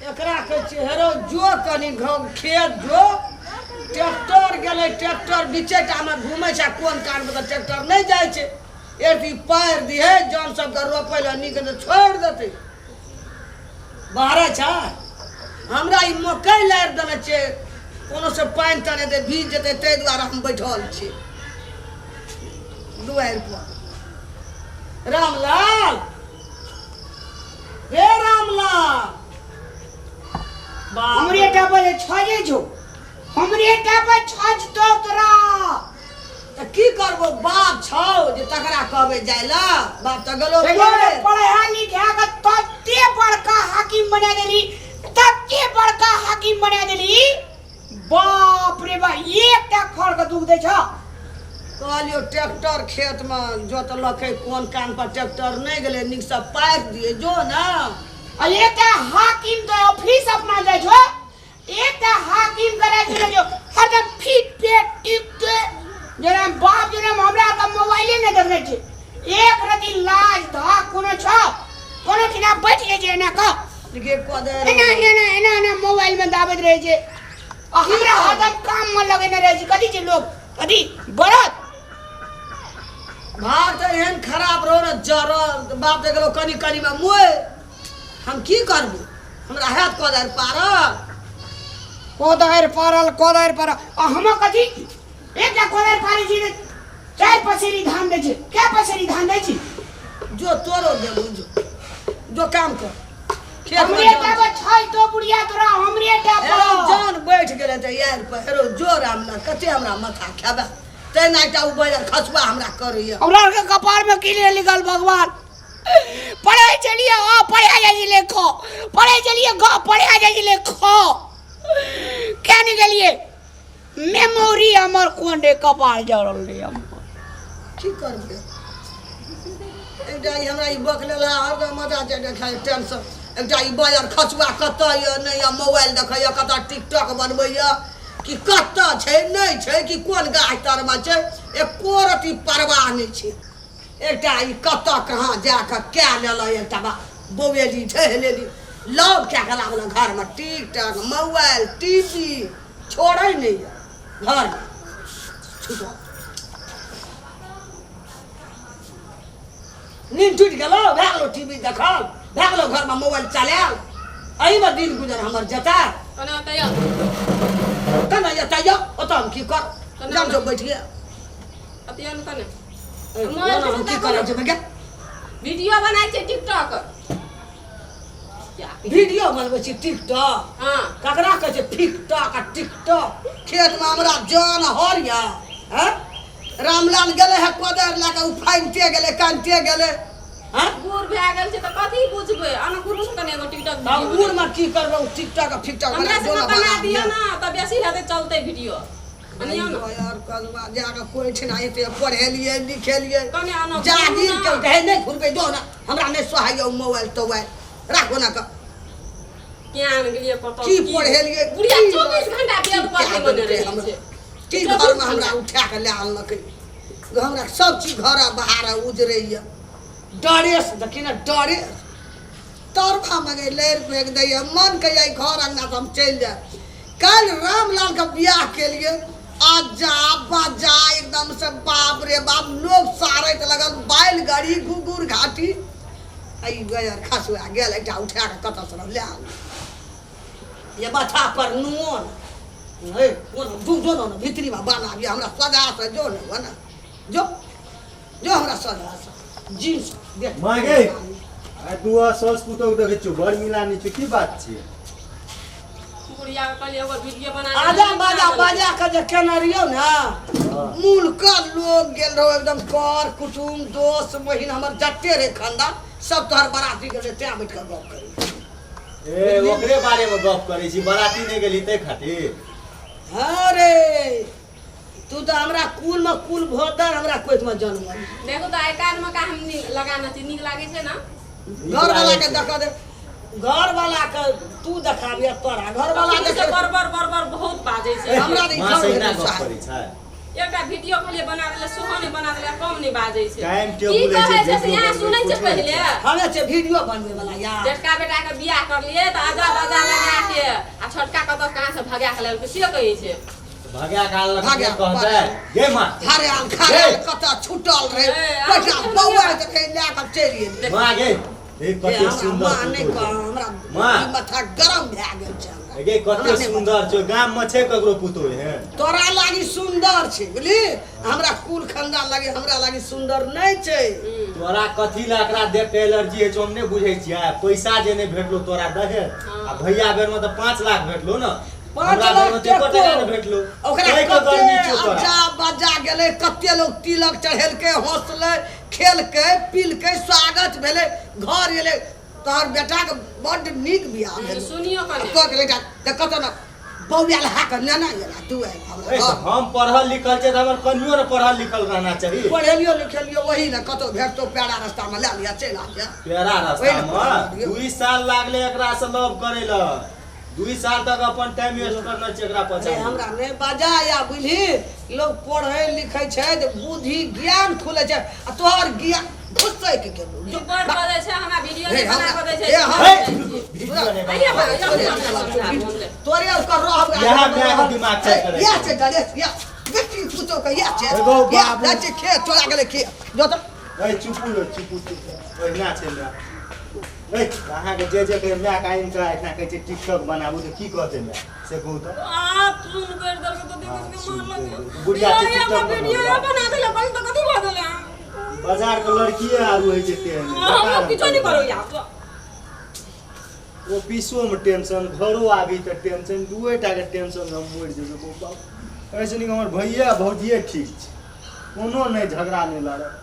एकरा कहै छियै हेरो जो कनि घ खेत जो ट्रैक्टर गेलै ट्रैक्टर बीचेटामे घुमै छै आ कोन कानमे तऽ ट्रैक्टर नहि जाइ छै एक ई पारि दिहे जन सबके रोपै लए नीक तऽ छोड़ि देतै बाहरे छै हमरा ई मकइ लारि देने छै कोनो से पानि तानि हेतै भीज जेतै ताहि दुआरे हम बैठल छी दुआरि पर रामलाल रे रामलाल बाप हमरे टा पर छजे छौ हमरे टा पर छज तो तोरा तऽ की करबो बाप छौ जे तकरा कहबै जाय लए बाप तऽ गेलो पढ़े। पढ़ा लिखा के तते बड़का हाकिम बना देली तते बड़का हाकिम बना देली बाप रे बा एकटा खड़ के दुख दै छ कहलियौ ट्रैक्टर खेतमे जोतलकै कोन कान पर ट्रैक्टर नहि गेलै नीकसँ पारि दियै जो ने आ एकटा हाकिम तऽ ऑफिस अपना जाइ छौ एकटा हाकिम के राखि देने छौ हरदम फिट पेट टिक के जेना बाप जेना हमरा तऽ मोबाइले नहि देखने छै एक रति लाज धाक कोनो छौ कोनो ठिना बैठ जाइ छै एना कऽ गे कऽ दे एना एना एना एना मोबाइल में दाबैत रहै छै आ हमरा हरदम काम में लगेने रहै छै कथी छै लोग कथी बरत भाग तऽ एहन खराब रहो ने जरल बाप दे गेलो कनि कनिमे मोए हम की करबो हमरा हैत कोदारि पारल कोदारि पारल कोदारि पारल आ हम कथी एकटा कोदारि पारै छी तऽ चारि पसेरी धान दै छै कै पसेरी धान दै छी जो तोरो देबो जो जो काम कर खेत में हमरे जान टा छै तो बुढ़िया तोरा हमरे टा हेरो जान बैठ गेलै तऽ यार पर हेरो जो राम ना कते हमरा माथा खेबे तैना एकटा उ बजर खसुआ हमरा करैया हमरा आरके कपार में की लिखल भगवान पढ़ै छलियै अ पढ़ै जाइ छलियै ख पढ़ै छलियै ग पढ़ै जाइ छलियै ख किया नहि गेलियै मेमोरी हमर कोन रे कपार जड़ल रे हमर की करबै एकटा ई हमरा ई बक लेला हरदम मजा छै देखै टेंशन एकटा ई बजर खसुआ कतऽ यऽ नहि यऽ मोबाइल देखैया कतऽ टिकटॉक बनबैया कि कतऽ छै नहि छै कि कोन गाछ तरमे छै एको रति परवाह नहि छै एकटा ई कतऽ कहाँ जा कऽ कए लेलक एकटा बा बौएली ठहलेली लव कए कऽ लागल घरमे टिकटॉक मोबाइल टी वी छोड़ै नहि यऽ घरमे छुटल नींद टूटि गेलो भए गेलो टी वी देखल भए गेलो घरमे मोबाइल चलायल एहिमे दिन गुजर हमर जेता कना ओतय केना एतऽ यौ ओतऽ हम की कर जान जो बैठ गेल अतियन कने ए, ओना हम की करब जेबै गे वीडियो बनाइ छै टिकटॉक वीडियो बनबै छी टिकटॉक हाँ ककरा कहै छै फिकटॉक आ टिकटॉक खेतमे हमरा जान हर यऽ हैं रामलाल गेलै हे कोदारि लए कऽ ओ फाइनते गेलै कानिते गेलै हैं बूढ़ भए गेल छै तऽ कथी बुझबै अना गुरु से कने एगो टिकटॉक तऽ वीडियो बूढ़मे की करबै ओ टिकटॉक आ फिकटॉक हमरा बना से जोना बना बना दिअ ना तऽ बेसी हेतै चलतै वीडियो अनियौ ना यार कदवा जाके कोइ ठिना एते पढ़ेलियै लिखेलियै कने अना जागीर के कहे नहि घुरबै जो ना हमरा नहि सोहाइए ओ मोबाइल तोबाइल राखो ना कऽ किया आन गेलियै कतऽ की पढ़ेलियै बुढ़िया की 24 घंटा बेल की पर कए बने देलकै रहै हमरा? छै की घरमे हमरा उठा कऽ लए आनलकै हमरा सब चीज घर आ बाहर आ उजरैए डरेसँ देखी ने डरे तरफा मगे लड़ि फेंक दैए मन कहिया घर अङ्गनासँ हम चलि जायब काल्हि रामलालके बियाह केलिए आजा बाजा एकदम से बाप रे बाप लोग सारैत लगल बैलगाड़ी घुघुर घाटी आ ई गयर खसुआ गेल एकटा उठा कऽ कतऽसँ लए आनल ये माथा पर नुओ न हे जो जो न भीतरी में बाना अभी हमरा सजा से जो न बना जो जो हमरा सजा से जींस देख माँ गे आइ दुआ सास पुतोह देखै छियौ बड़ मिलानी छौ की बात छियै बुढ़िया के कहलियै एगो वीडियो बना दे। आजा बाजा बाजा के जे केने रहियौ ने मूल का लोग गेल रहो एकदम कर कुटुम दोस्त बहिन हमर जते रहे खानदान सब तोहर बराती गेल रहे तैं बैठ कऽ गप करी ए ओकरे बारे में गप करै छी बराती नहि गेली ताहि खातिर अरे तू तऽ हमरा कुल में कुल भोदर हमरा कोइत में जन्मल देखू तऽ आइ काल्हिमे का हम नीक लगाना छी नीक लागै छै ने घर वाला के देखा दे घर वाला के तू देखाबिय तोरा घर वाला से देखे बड़ बड़ बड़ बड़ बहुत बाजै छै हमरा नहि माँ घर से भेटै एना गप छै। करै छै एकटा वीडियो खाली बना देले सेहो नहि बना देले कम नहि बाजै छै टाइम की टेबुल कहै होइ छै छै, से यहाँ वीडियो सुनै छै बनबै पहिले हमे छै वीडियो बनबै वाला यार जेठका बेटा के बियाह करलियै तऽ आजा बाजा लगा छै आ छोटका कतऽ कहाँ से भगा के लेलकै से कहै छै। भगा के आनलक भगा, से कहतै गे माँ। घरे आल घरे आल कतऽ छुटल रहे। ए, पैसा आब बौआ के लए कऽ चलि गेलै। माँ गे, ए ए, कते हमरा सुन्दर माँ नहि पुतोह कह, छौ। हमरा माँ। ई माथा गरम भए गेल छै हमरा। गे कते हमरा नहि सुन्दर छौ, गाम में छै ककरो पुतोह एहन? तोरा लागी सुन्दर छै बुझली, हमरा कुल खानदान लागी, हमरा लागी सुन्दर नहि छै। तोरा कथी लए एकरा देख के एलर्जी होइ छौ हम नहि बुझै छियै। पैसा जे नहि भेटलो तोरा दहेज, आ भैया बेर में तऽ 5 लाख भेटलो ने, 5 हमरा लाख बेर में तऽ एको टेको। टका नहि भेटलो। ओकरा तैं के कते गर्मी छौ तोरा। अजा बजा गेलै, कते लोग तिलक चढ़ेलकै, हँसलै, खेलकै पीलकै, स्वागत भेलै, घर एलै। तोहर बेटाके बड्ड नीक बियाह भेल। सुनियो कने। कऽ के बेटा तऽ कतऽ ने बौआ लहा कऽ नेना गेला तू आबि हमरा ए, घर। हम पढ़ल लिखल छै तऽ हमर कनियो ने पढ़ल लिखल रहना चाही। पढ़ेलियो लिखेलियो वही ने कतौ भेटतो प्यारा रास्तामे लए लिअ चलि आबिअ। प्यारा ओहि ने रास्तामे पढ़ेलियो। 2 साल लागलै एकरा से लव करै लए, 2 साल तक अपन टाइम वेस्ट करने छै एकरा अरे पछाड़ी। हमरा नहि बजा या बुझली, लोग पढ़ै लिखै छै तऽ बुद्धि ज्ञान खुलै छै आ तोहर ज्ञान घुसैक गेलौ। ई बड़ बजै छै, हमरा वीडियो हे, नहि बना हमरा- कऽ दै छै। हे, हम- हे, वीडियो नहि बना अहिया कऽ बा- दै छै। अहिया तोरे ओकर रहब इएह मायके दिमाग चेक करै इएह छै। छै डरेस, इएह बेटी पुतोह के इएह छै। एगो इएह बाबू। जाइ छै खेत चोरा गेलै खेत जो तऽ। ए चुपू रे, चुपू चुपू, ओहिना छै माय। ए अहाँके जे जे कहै मायके आनि कऽ एहिठिना कहै छै टिकटॉक बनाबू तऽ की कहतै माय से कहू तऽ। आ सुन कर दर के तो देखै हाँ, छै सुन मार करि लगे। देलकै। बुढ़िया छै ये हमरा टिकटॉक वीडियो बनबैवला। बना देले बस तऽ कथी भऽ गेलै? बाजार के लड़किए आरू होइ छै तेहन। हम किछो नहि करू या। ऑफिसो में टेंशन, घरो आबी तऽ टेंशन, दुए टा के टेंशन हम मरि जेबै। बाप, एहिसँ नीक हमर भैया भौजिए ठीक छै, कोनो नहि झगड़ा नहि लड़त।